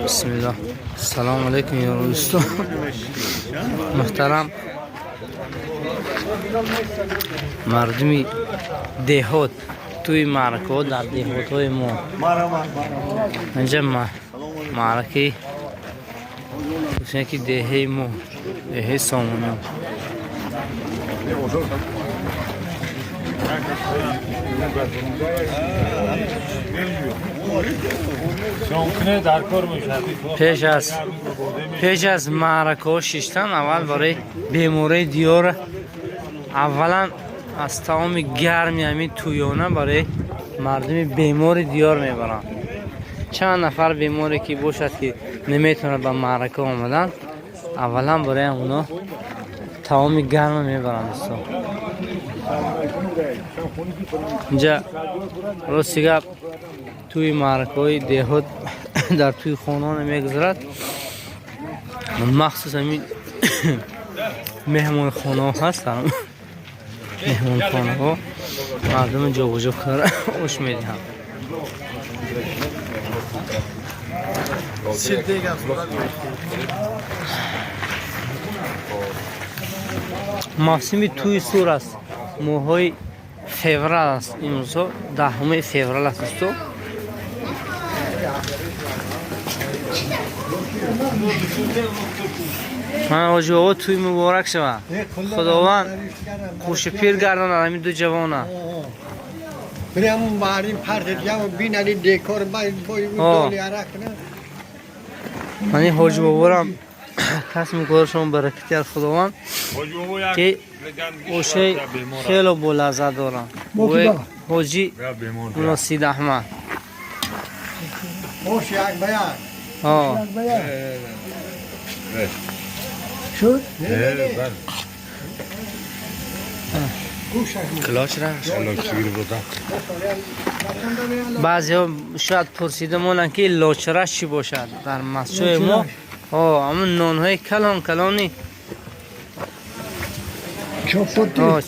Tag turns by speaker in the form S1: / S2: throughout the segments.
S1: Бисмиллоҳ. Салому алайкум, ёру дӯстон муҳтарам, мардуми деҳот. Тӯи маъракаҳо дар деҳотҳои мо инҷа маъракаи ки деҳаи мо, деҳаи Сомониён. Пеш аз маъракаҳо шиштан, аввал барои бемории диёр, аввалан аз таоми гарми ҳамин тӯёна барои мардуми бемори диёр мебаранд. Чанд нафар беморе ки бошад, ки наметавонад ба маърака омадан, аввалан барои ҳамуно таоми гарма мебаранд. Дӯстон, инҷа рости гап, тӯи маъракаҳои деҳот дар тӯи хонаҳо намегузарад. Махсус ҳамин меҳмонхонаҳо ҳастанд. Меҳмонхонаҳо мардуми ҷобаҷо карда ош медиҳанд. Мавсими тӯи сур аст, моҳҳои феврал аст. Имрӯзҳо 10-уми феврал аст, дӯсто. Ман ҳоҷи бобо, тӯй муборак шавад. Худованд хуши пир гардонад ҳамин ду ҷавона.
S2: Прямо марим парте ҷамо бинали декор бай бой доли арак на.
S1: Мани ҳоҷи боборам касми корашон баракати аз Худованд, ки ошаи хело болаззат дорам. Ҳоҷи Муносид Аҳмад.
S2: Ош як ба як.
S3: Шуд?
S1: Баъзеҳо шояд пурсида монанд, ки лочараш чӣ бошад. Дар масҷои мо ҳамун нонҳои калон калони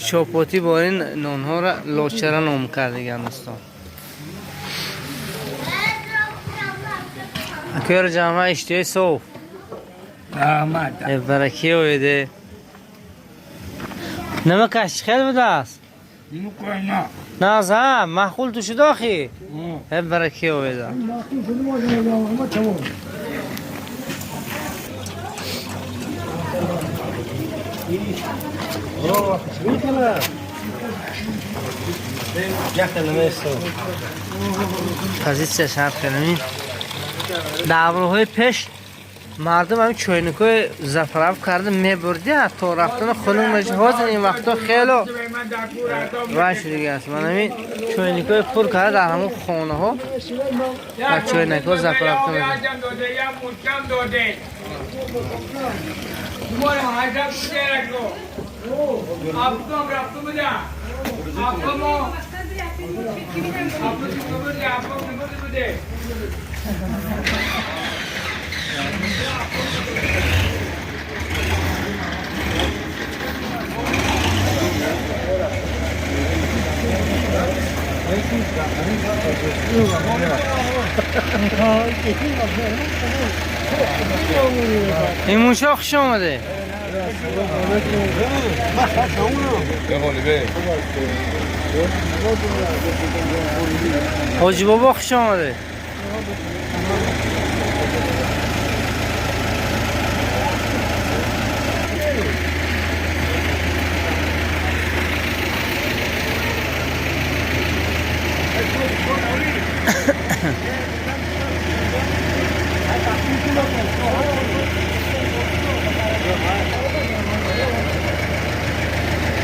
S1: чопотӣ, бо ин нонҳоро лочара ном кардиган, дӯстон. Акёра ҷамъа иштиҳои соф баракӣ оиде. Намакаш чӣ хел будааст? Наза маъқул ту шуд охи? Баракӣ оида. Позитсия шарт кардем. Давраҳои пеш мардум ҳамин чойникҳои заправ карда мебурди, то рафтана хунук мешуд. Ҳозир ин вақтҳо хело вай шудига аст. Ман ҳамин чойникҳои пур карда дар ҳамон хонаҳо ва чойникҳо заправка мекунад. Ин мушо хуш омаде. Ҳоҷи бобо, хуш омаде.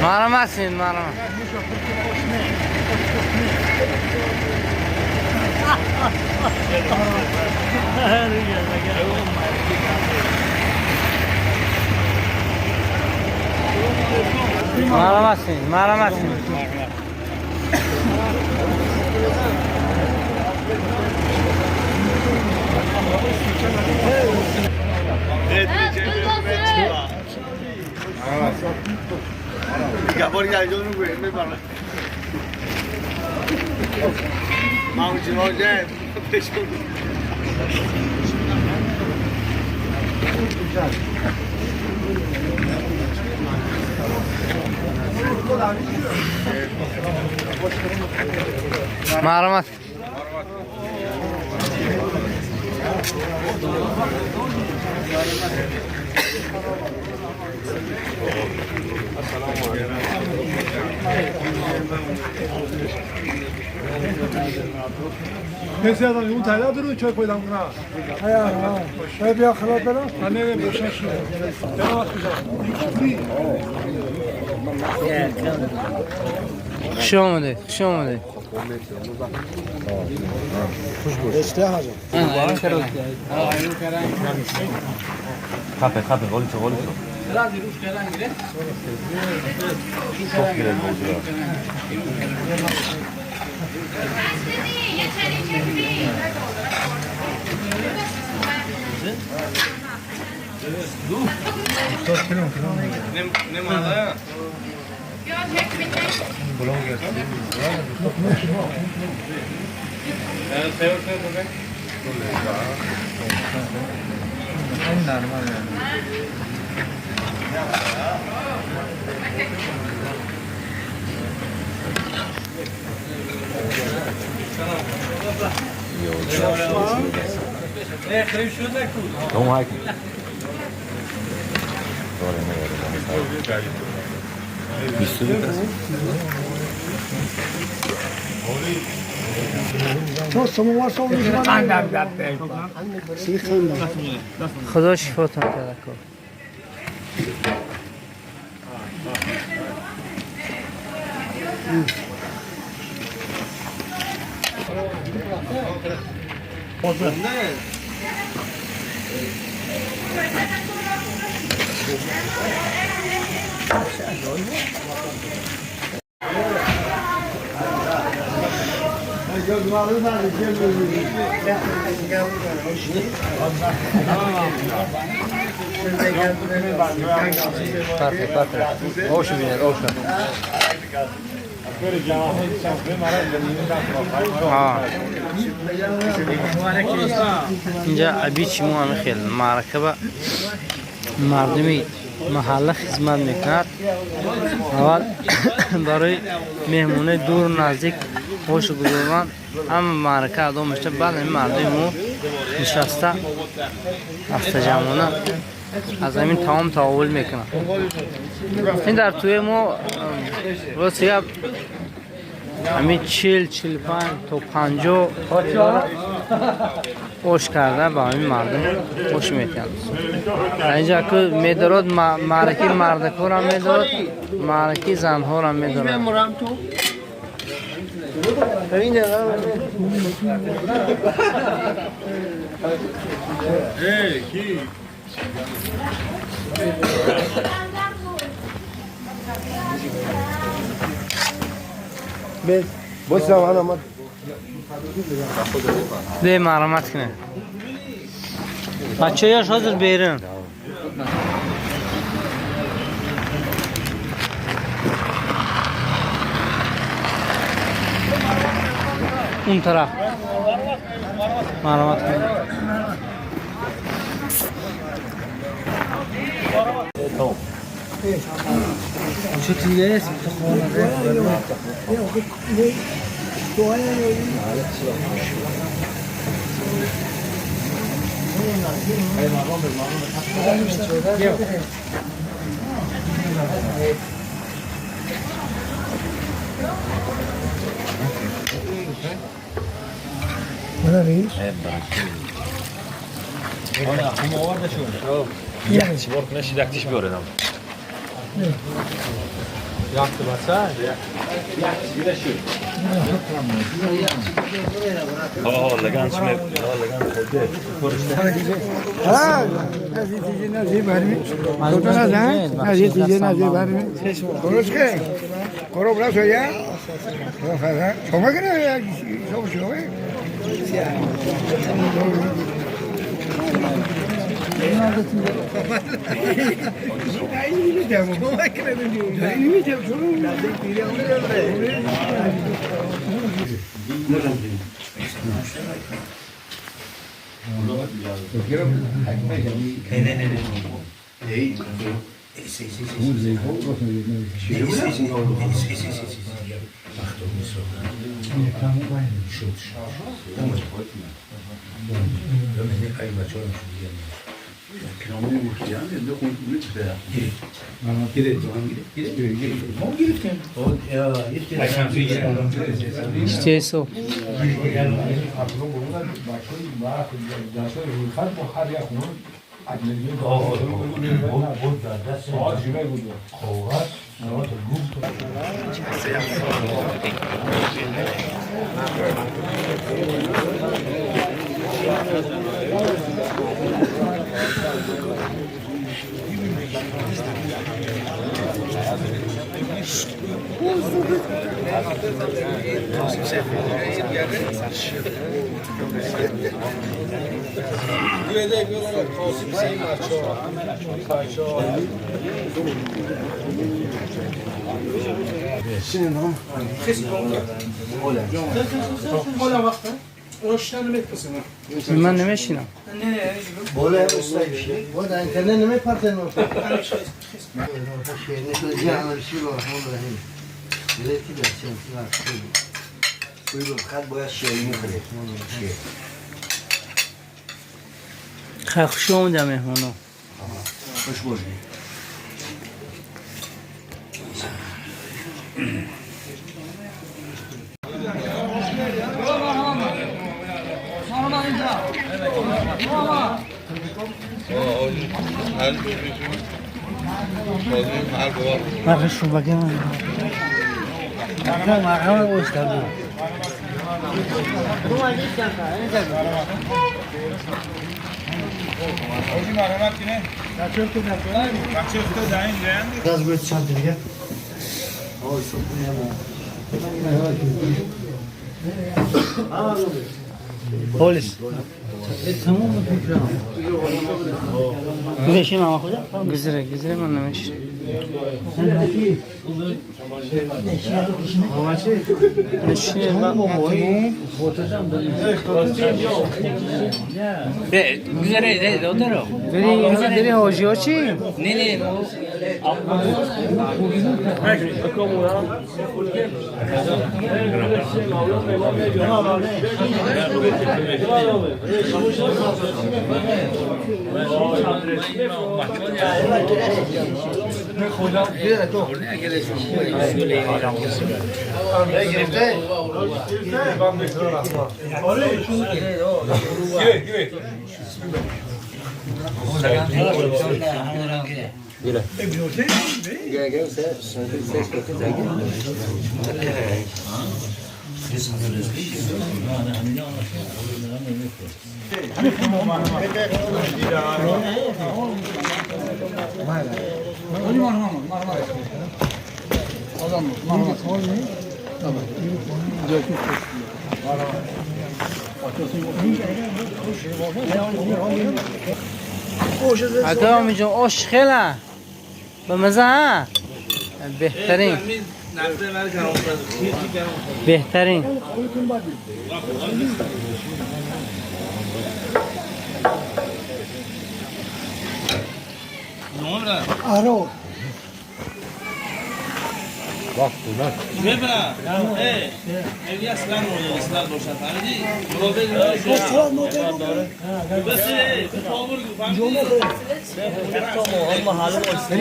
S1: Марҳамат кунед, марҳамат. Марҳамат кунед, марҳамат кунед.
S2: Gabor gel canım bu mi bana. Mavcı mavcı.
S1: Марҳамат.
S3: کسی از اون تعداد رو چای پیدا کنه. ها بیا خلاص برم. نه بوشن شو.
S1: Хуш омадед, хуш омадед.
S4: Хапе, хапе, голицо, голицо. Çok güzel oldu ya. Tamam hakim.
S1: Худо шифотон диҳад, ако. Parfait, parfait. Ошу бинед, ошу. Инҷа абичи мо ҳами хел маърака ба мардуми маҳалла хизмат мекунад. Аввал барои меҳмонои дуру наздик ошу гузоранд, ҳама маърака адо мешавад. Баъд ҳамин мардуми мо нишаста ҳастаҷамъона аз ҳамин таом таовул мекунад. Ин дар тӯи мо, рости гап, ҳамин 40, 45 то 50 ош карда ба ҳамин мардум ош метиҳанд. Инҷа ку медорад маъраки мардакҳоро медорад, маъраки занҳоро медорад. Бе марҳамат кунед. Бачаёш ҳозир берун. Он тараф. Марҳамат кунед.
S4: Як бор кунаш, як тиш биёредам. ها لگن چی لگن خورده.
S1: Чесо. من نمیشینم. خیلی خوش اومدم مهمونو.
S2: خوش باشی.
S1: پلیس. گذره گذره من نمیشه. داری حاجی ها چی؟
S5: نه نه
S1: اگه میجون آش خیلی به مزه ها بهترین بهترین.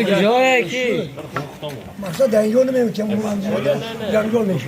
S1: کجایه کی؟
S3: مثلا دنگون نمی‌کنم، دنگون میشه.